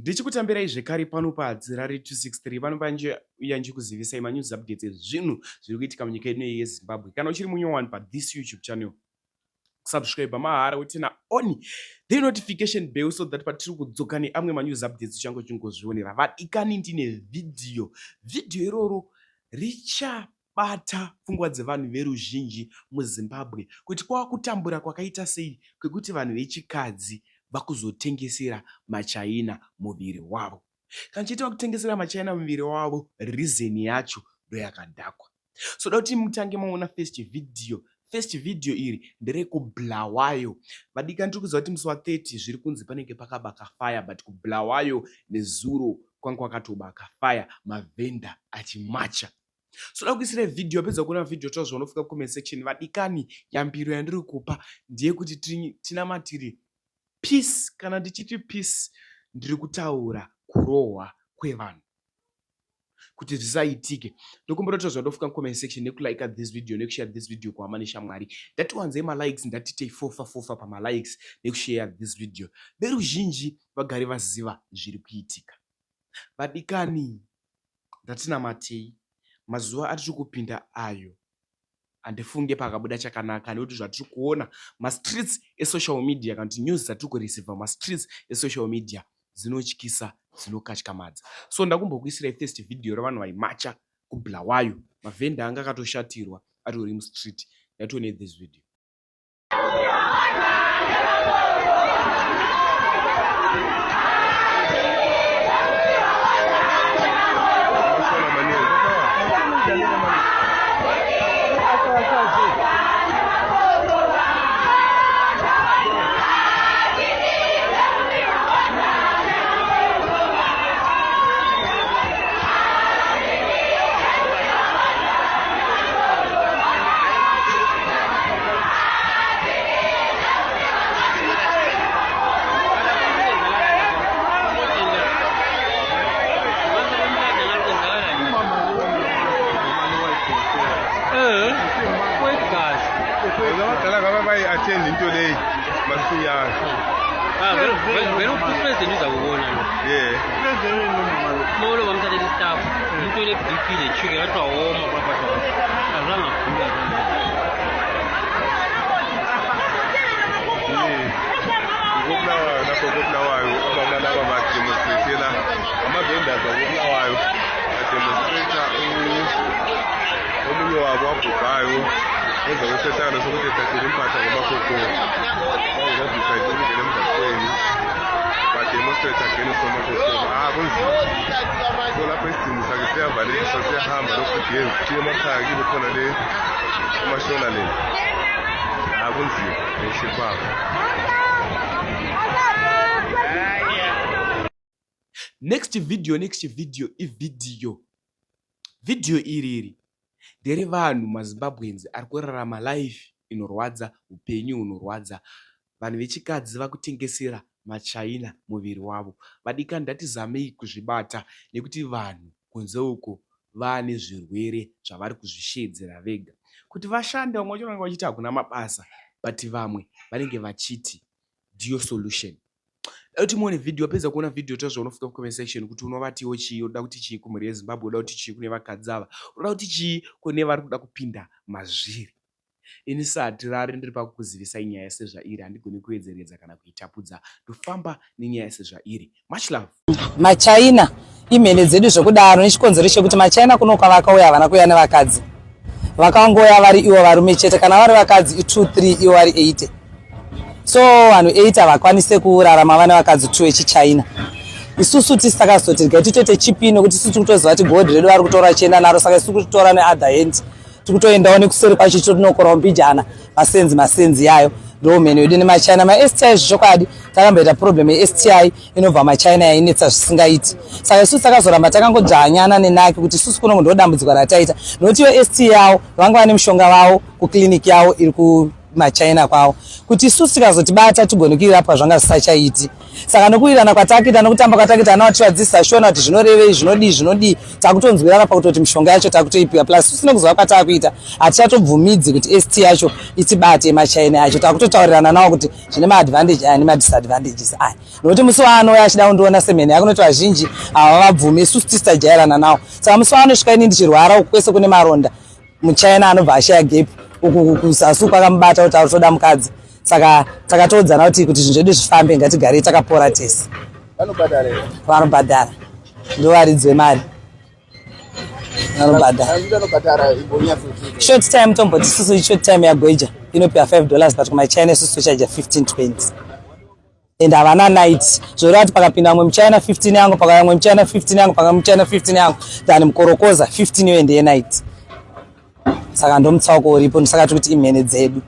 Ndichikutambirai zvekare pano paHadzirare 263 pano panjeuya ndichikuzivisai manews updates ezvinhu zviri kuitika munyika yedu yeZimbabwe. Kana uchiri munyowani pathis YouTube channel, subscribe mahara woturn on the notification bell so that patiri kudzoka neamwe manews updates uchange uchingozvionera. Vadikani, ndine vhidhiyo, vhidhiyo iroro richabata pfungwa dzevanhu veruzhinji muZimbabwe kuti kwava kutambura kwakaita sei kwekuti vanhu vechikadzi vakuzotengesera maChina muviri wavo. Kana chiita vakutengesera maChina muviri wavo, reason yacho ndoyakadhakwa. So da kuti mutange maona first video. First video iri nderekuBulawayo. Vadikani, tiri kuziva kuti musi wa30 zviri kunzi panenge pakabaka fire, but kuBulawayo nezuro kwanga kwakatobaka fire, mavhenda achimacha. So da kuisira vhidhiyo, apedza kuona vhidhiyo taura zvaunofunga comment section. Vadikani, yambiro yandiri kupa ndeyekuti tinamatire peace. Kana ndichiti peace, ndiri kutaura kurohwa kwevanhu kuti zvisaitike. Ndokumbira kuti zvandofunga comment section, nekulike this video, nekushare this video kuhama neshamwari. Ndatiwanzei malikes, ndatitei fofa fofa pamalikes nekushare this video, veruzhinji vagare vaziva zviri kuitika. Vadikani, ndatinamatei. Mazuva atiri kupinda ayo, handifunge pakabuda chakanaka, nekuti zvatiri kuona mastreets esocial media, kana kuti news dzatiri kureceiva mastreets esocial media, dzinotyisa, dzinokatyamadza. So ndakumbokuisirai first video revanhu vaimacha kuBulawayo. Mavhenda anga akatoshatirwa, atori mustreet. Ndatione this video. Abadala ngabe bayi-attend into leyi masinyane. Vele upresident uzakubona lo. Molo bamthathela istaff, umuntu ole-BP letshukela, wathi wawoma kwapha, azange agula. KoBulawayo lapho, koBulawayo omama laba bademonstratela, ama-vendors akoBulawayo ademonstrata omunye wabo wabhubhayo emva kwesehlakalo sokuthi ethathele impahla ngomagogo, bangakadecide ukungena emgaqweni, bademonstrate against omagogo. Ah, kunzima. So lapho isidingo sakhe siyavalelisa, siyahamba lokhu gezi siye emakhaya kibo khona le eMashonaland. Ah, kunzima neshibaba. Next video, next video ividhiyo. Vhidhiyo iri iri nderevanhu maZimbabweans ari kurarama life inorwadza, upenyu hunorwadza. Vanhu vechikadzi vakutengesera maChina muviri wavo. Vadikani, ndatizamei kuzvibata, nekuti vanhu kunze uko vaane zvirwere zvavari kuzvisheedzera vega kuti vashande. Vamwe vacho vanenge vachiti hakuna mabasa, but vamwe vanenge vachiti ndiyo solution. Kuti muone vhidhiyo, wapedza kuona vhidhiyo taura zvaunofunga kucomment section, kuti unovatiwo chii, unoda kuti chii kumhuri yeZimbabwe, unoda kuti chii kune vakadzi ava, unoda kuti chii kune vari kuda kupinda mazviri. Ini saHatirari ndiri pakukuzivisai nyaya sezvairi, handigoni kuedzeredza kana kuitapudza, ndofamba nenyaya sezvairi. Much love. MaChina imhene dzedu zvekudaro, nechikonzero chekuti maChina kuno kwavakauya havana kuuya nevakadzi, vakangouya vari ivo varume chete. Kana vari vakadzi i2 3, ivo vari 80, so vanhu 8 havakwanise kurarama vane vakadzi 2 echiChina. Isusu tisi takazoti regai titoite chipi, nekuti isusu tiri kutoziva kuti gold redu vari kutora chienda naro, saka isusu kutora neother hand, tikutoendawo nekuseri kwacho, tinokorawo mbijana, masenzi masenzi yayo. Ndo mheno yedu nemaChina. MaSTI, zvechokwadi takamboita problem yeSTI inobva maChina, yainetsa zvisingaiti. Saka isusu takazoramba takangodzvanyana nenaki kuti isusu kuno ndo dambudziko rataita, nokuti iyo ST yavo vanga vane mushonga vavo kuclinic yavo iri ku kumachina kwavo kuti isusu tikazotibata tigone kuirapwa zvanga zvisachaiti. Saka nokuwirirana kwatakuita nokutamba kwatakuita ana vativadzidzisa shona kuti zvinorevei zvinodii zvinodii takutonzwirana pakutoti mishonga yacho takutoipiwa plus isusu nekuziva kwatakuita hatichatobvumidzi kuti ST yacho itibate machina acho takutotaurirana nawo kuti zvine maadvantage aya nemadisadvantages aya nokuti musi waanouya achida kundiona semhene yake unoti vazhinji havavabvumi isusu tisi tajairana nawo saka musi waanosvika ini ndichirwara uku kwese kune maronda muchina anobva ashaya gap uku kuzasi kwakamubata kuti arikutoda mukadzi saka takatoudzana kuti kuti zvinhu zvedu zvifambe ngatigarei takapora tese vanobhadhara ndovaridzi vemari vanobhadhara short time tomboti isusu short time yagweja inopiwa 5 dollars but kumachina isusu tochaja 15 20 and havana night zvoreva kuti pakapinda mumwe muchina 15 yangu pakauya mumwe muchina 15 yangu pakauya muchina 15 yangu than mukorokoza 15 iyo ndeye night saka ndomutsauko uripo ndosaka tiri kuti imhene dzedu.